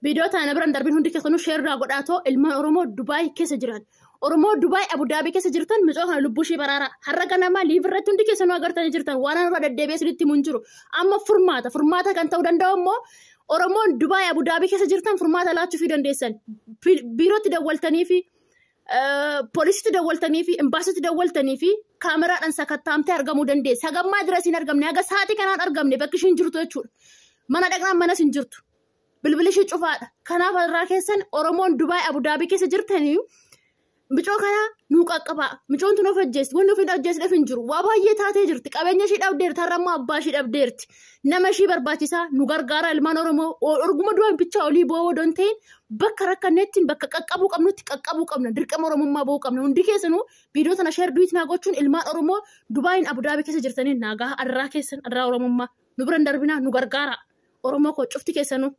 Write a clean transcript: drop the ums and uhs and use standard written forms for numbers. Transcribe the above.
Viidiyoo tana biraan darbiin hundi keessanuu share naa godhaatoo ilmaan Oromoo Dubaay keessa jiran. Oromoo Dubaay Abudaabii keessa jirtan micoo kana lubbuu ishee baraara. Har'a ganamaa live irratti hundi keessanuu agartanii jirtan waan irra deddeebi'ee isinitti himu hin jiru. Amma furmaata furmaata kan ta'uu danda'u immoo Oromoon Dubaay Abudaabii keessa jirtan furmaata laachuufii dandeessan. Biirootti dawwaltanii fi poolisiitti dawwaltanii fi imbaasiitti dawwaltanii fi kaameraadhaan sakattaamtee argamuu dandeessi. Hagammaa dira isiin argamne haga sa'aatii kanaan argamne bakki ishiin jirtu jechuudha. Mana dhaqnaan manas hin jirtu. Bilbilli ishii cufaadha. Kanaaf irraa keessan Oromoon Dubaay Abudaabii keessa jirtanii micoo kana nuu qaqqabaa. Micoon tun of ajjeesti. Wanni of hin ajjeesneef hin jiru. Waa baay'ee taatee jirti. Qabeenya ishii dhabdeerti. Har'a immoo abbaa ishii dhabdeerti. Nama ishii barbaachisaa nu gargaara ilmaan Oromoo. Orguma du'an bichaa olii boo'oo don ta'in bakka rakkanneetti bakka qaqqabuu qabnutti qaqqabuu qabna. Dirqama Oromummaa ba'uu qabna. Hundi keessanuu viidiyoo tana share duet naa gochuun ilmaan Oromoo Dubaayin Abudaabii keessa jirtanii naa gaha. Adraa keessan adraa Oromummaa. Nu biran darbinaa nu gargaara. Oromoo koo cufti keessanuu.